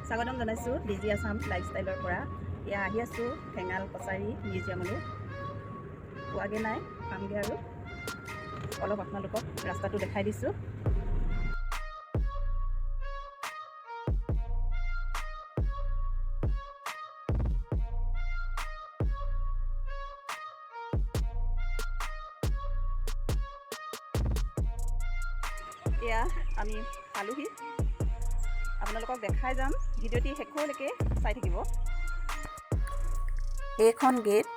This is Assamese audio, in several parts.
স্বাগতম জনাইছোঁ ডিজি আছাম লাইফষ্টাইলৰ পৰা। এয়া আহি আছোঁ ঠেঙাল কছাৰী মিউজিয়ামলৈ। পোৱাগৈ নাই, পামগৈ আৰু। অলপ আপোনালোকক ৰাস্তাটো দেখাই দিছোঁ। এয়া আমি পালোহি। আপোনালোকক দেখাই যাম, ভিডিঅ'টি শেষলৈকে চাই থাকিব। এইখন গেট,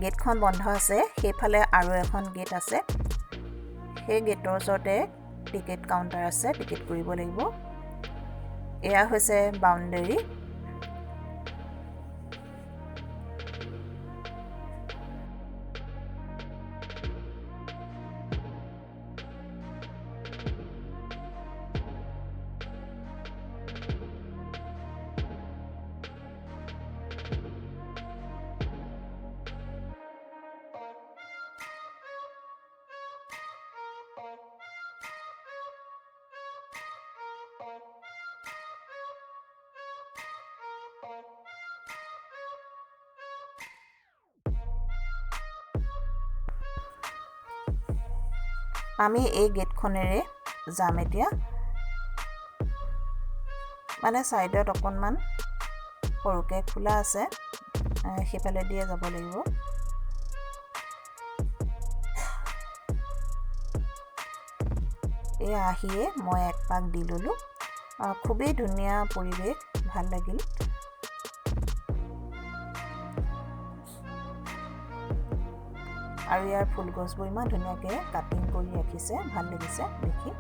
গেটখন বন্ধ আছে। সেইফালে আৰু এখন গেট আছে। সেই গেটৰ ওচৰতে টিকেট কাউণ্টাৰ আছে, টিকেট কৰিব লাগিব। এয়া হৈছে বাউণ্ডেৰী। আমি এই গেটখনেৰে যাম এতিয়া। মানে ছাইডত অকণমান সৰুকৈ খোলা আছে, সেইফালে দিয়ে যাব লাগিব। এই আহিয়ে মই এক পাক দি ল'লোঁ। খুবেই ধুনীয়া পৰিৱেশ, ভাল লাগিল। আৰু ইয়াৰ ফুল গছবোৰ ইমান ধুনীয়াকৈ কাটিং কৰি ৰাখিছে, ভাল লাগিছে দেখি।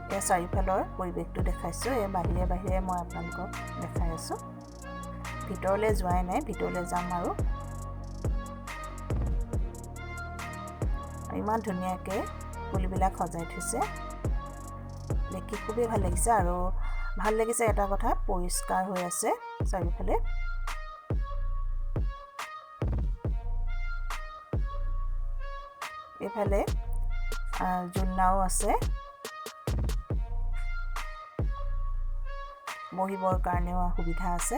ইয়াৰ চাৰিওফালৰ পৰিৱেশটো দেখাইছোঁ। এই বাহিৰে বাহিৰে মই আপোনালোকক দেখাই আছোঁ। ভিতৰলৈ যোৱাই নাই, ভিতৰলৈ যাম। আৰু ইমান ধুনীয়াকৈ ফুলবিলাক সজাই থৈছে, দেখি খুবেই ভাল লাগিছে। আৰু ভাল লাগিছে এটা কথা, পৰিষ্কাৰ হৈ আছে চাৰিওফালে। এইফালে জোলনাও আছে, বহিবৰ কাৰণেও সুবিধা আছে।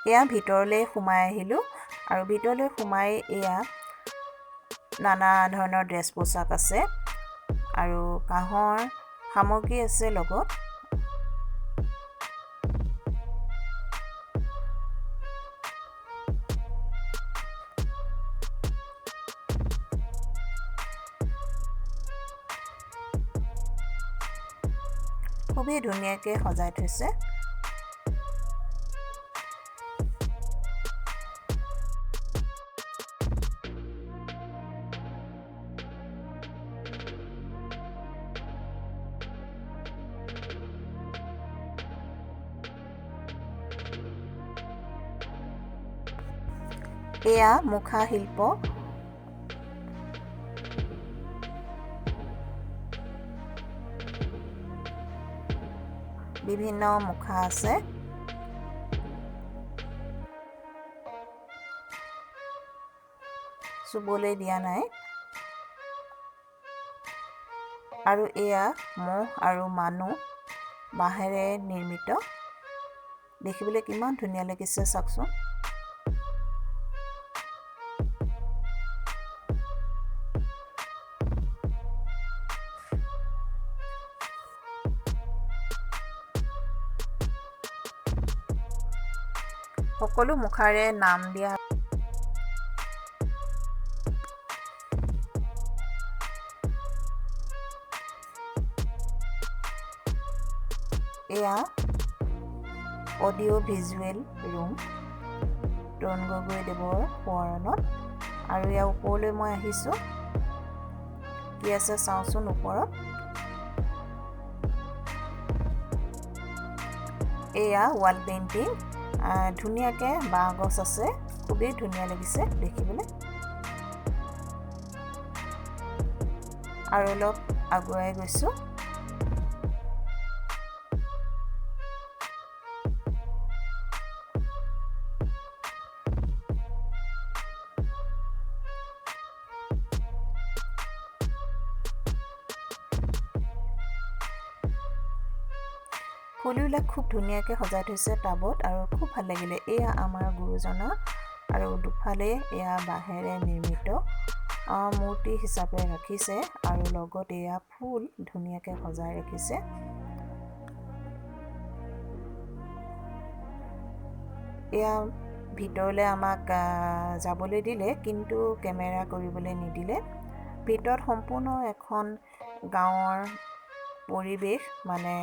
এয়া ভিতৰলৈ সোমাই আহিলোঁ আৰু ভিতৰলৈ সোমাই এয়া নানা ধৰণৰ ড্ৰেছ পোছাক আছে আৰু কাঁহৰ সামগ্ৰী আছে লগত। খুবেই ধুনীয়াকৈ সজাই থৈছে। এয়া মুখা শিল্প। বিভিন্ন মুখা আছে। চুবলৈ দিয়া নাই। আৰু এয়া মহ আৰু মানুহ বাঁহেৰে নিৰ্মিত, দেখিবলৈ কিমান ধুনীয়া লাগিছে চাওকচোন। সকলো মুখাৰে নাম দিয়া। এয়া audio' visual room, Tarun Gogoi দেৱৰ সোঁৱৰণত। আৰু ইয়াৰ ওপৰলৈ মই আহিছোঁ, কি আছে চাওঁচোন ওপৰত। এয়া ৱাল পেইণ্টিং, ধুনীয়াকৈ বাঁহ গছ আছে, খুবেই ধুনীয়া লাগিছে দেখিবলৈ। আৰু অলপ আগুৱাই গৈছোঁ। ফুলবিলাক খুব ধুনীয়াকৈ সজাই থৈছে টাবত আৰু খুব ভাল লাগিলে। এয়া আমাৰ গুৰুজনা আৰু দুফালে এয়া বাঁহেৰে নিৰ্মিত মূৰ্তি হিচাপে ৰাখিছে আৰু লগত এয়া ফুল ধুনীয়াকৈ সজাই ৰাখিছে। এয়া ভিতৰলৈ আমাক যাবলৈ দিলে, কিন্তু কেমেৰা কৰিবলৈ নিদিলে। ভিতৰত সম্পূৰ্ণ এখন গাঁৱৰ পৰিৱেশ, মানে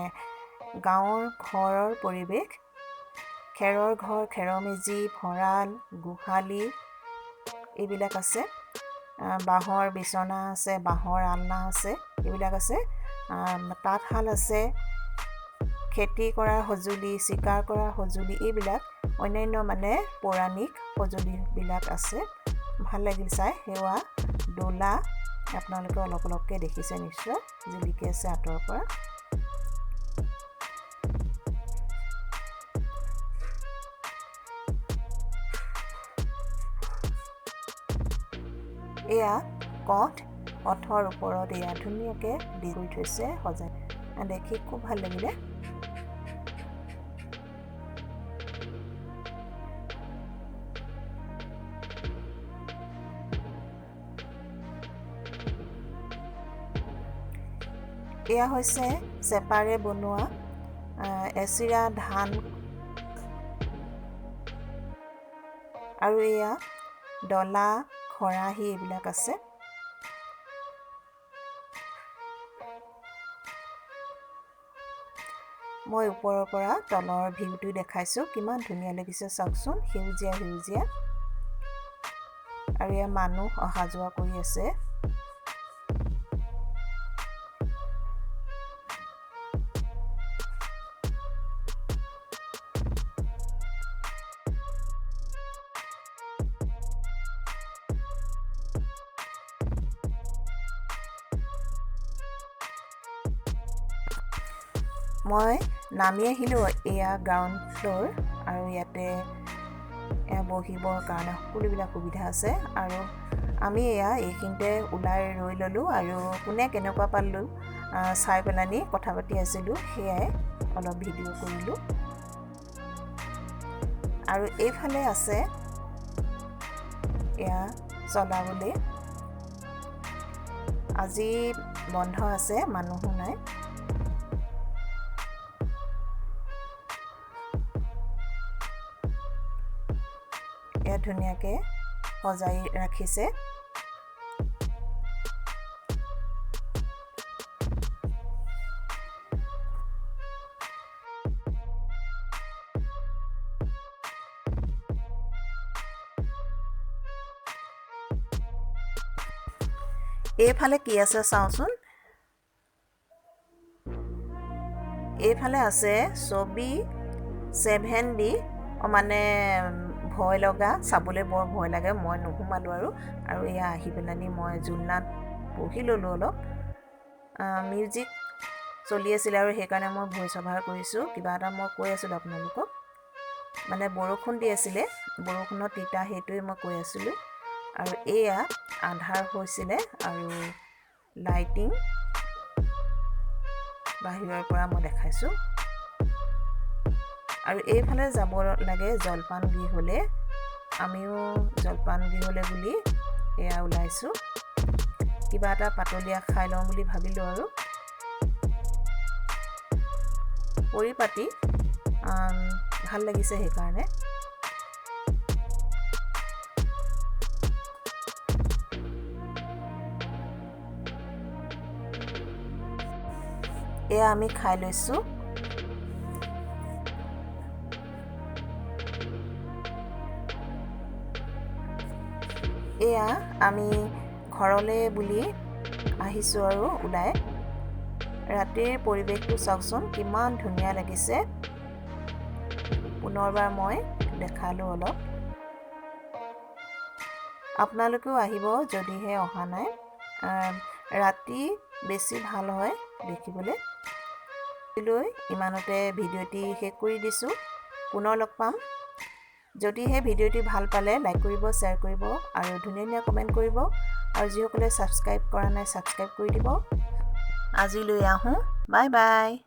গাঁৱৰ ঘৰৰ পৰিৱেশ, খেৰৰ ঘৰ, খেৰৰ মেজি, ভঁৰাল, গোহালি এইবিলাক আছে, বাঁহৰ বিচনা আছে, বাঁহৰ আলনা আছে, এইবিলাক আছে, তাঁতশাল আছে, খেতি কৰাৰ সঁজুলি, চিকাৰ কৰা সঁজুলি, এইবিলাক অন্যান্য মানে পৌৰাণিক সঁজুলিবিলাক আছে। ভাল লাগিল চাই। সেৱা দোলা আপোনালোকে অলপ অলপকৈ দেখিছে নিশ্চয়, জিলিকি আছে আঁতৰৰ পৰা। এয়া কঠ, কঠৰ ওপৰত এয়া ধুনীয়াকৈ দি কৰি থৈছে সজাই, দেখি খুব ভাল লাগিলে। এয়া হৈছে চেপাৰে বনোৱা এচিৰা ধান আৰু এয়া ডলা, খৰাহী এইবিলাক আছে। মই ওপৰৰ পৰা তলৰ ভিউটো দেখাইছোঁ, কিমান ধুনীয়া লাগিছে চাওকচোন, সেউজীয়া সেউজীয়া। আৰু এয়া মানুহ অহা যোৱা কৰি আছে। মই নামি আহিলোঁ। এয়া গ্ৰাউণ্ড ফ্ল'ৰ আৰু ইয়াতে বহিবৰ কাৰণে সকলোবিলাক সুবিধা আছে। আৰু আমি এয়া এইখিনিতে ওলাই ৰৈ ল'লোঁ আৰু কোনে কেনেকুৱা পালোঁ চাই পেলানি কথা পাতি আছিলোঁ, সেয়াই অলপ ভিডিঅ' কৰিলোঁ। আৰু এইফালে আছে এয়া চলাবলৈ, আজি বন্ধ আছে, মানুহো নাই। এয়া ধুনীয়াকৈ সজাই ৰাখিছে। এইফালে কি আছে চাওঁচোন। এইফালে আছে ছবি 7D, মানে ভয় লগা, চাবলৈ বৰ ভয় লাগে, মই নোসোমালোঁ আৰু। আৰু এয়া আহি পেলানি মই জোলনাত বহি ল'লোঁ অলপ, মিউজিক চলি আছিলে আৰু সেইকাৰণে মই ভইচ অভাৰ কৰিছোঁ, কিবা এটা মই কৈ আছিলোঁ আপোনালোকক। মানে বৰষুণ দি আছিলে, বৰষুণত তিতা সেইটোৱে মই কৈ আছিলোঁ। আৰু এয়া আন্ধাৰ হৈছিলে আৰু লাইটিং বাহিৰৰ পৰা মই দেখাইছোঁ। আৰু এইফালে যাব লাগে জলপান গৃহলৈ, আমিও জলপান গৃহলৈ বুলি এয়া ওলাইছোঁ, কিবা এটা পাতলীয়া খাই লওঁ বুলি ভাবিলোঁ। আৰু পৰিপাটি ভাল লাগিছে সেইকাৰণে। এয়া আমি খাই লৈছোঁ। এয়া আমি ঘৰলৈ বুলি আহিছোঁ আৰু ওলাই। ৰাতিৰ পৰিৱেশটো চাওকচোন কিমান ধুনীয়া লাগিছে। পুনৰবাৰ মই দেখালোঁ অলপ। আপোনালোকেও আহিব যদিহে অহা নাই। ৰাতি বেছি ভাল হয় দেখিবলৈ। লৈ ইমানতে ভিডিঅ'টি শেষ কৰি দিছোঁ। পুনৰ লগ পাম। যদিহে ভিডিঅ'টি ভাল পালে লাইক কৰিব, শ্বেয়াৰ কৰিব আৰু ধুনীয়া ধুনীয়া কমেণ্ট কৰিব আৰু যিসকলে ছাবস্ক্ৰাইব কৰা নাই, ছাবস্ক্ৰাইব কৰি দিব। আজিলৈ আহোঁ, বাই বাই।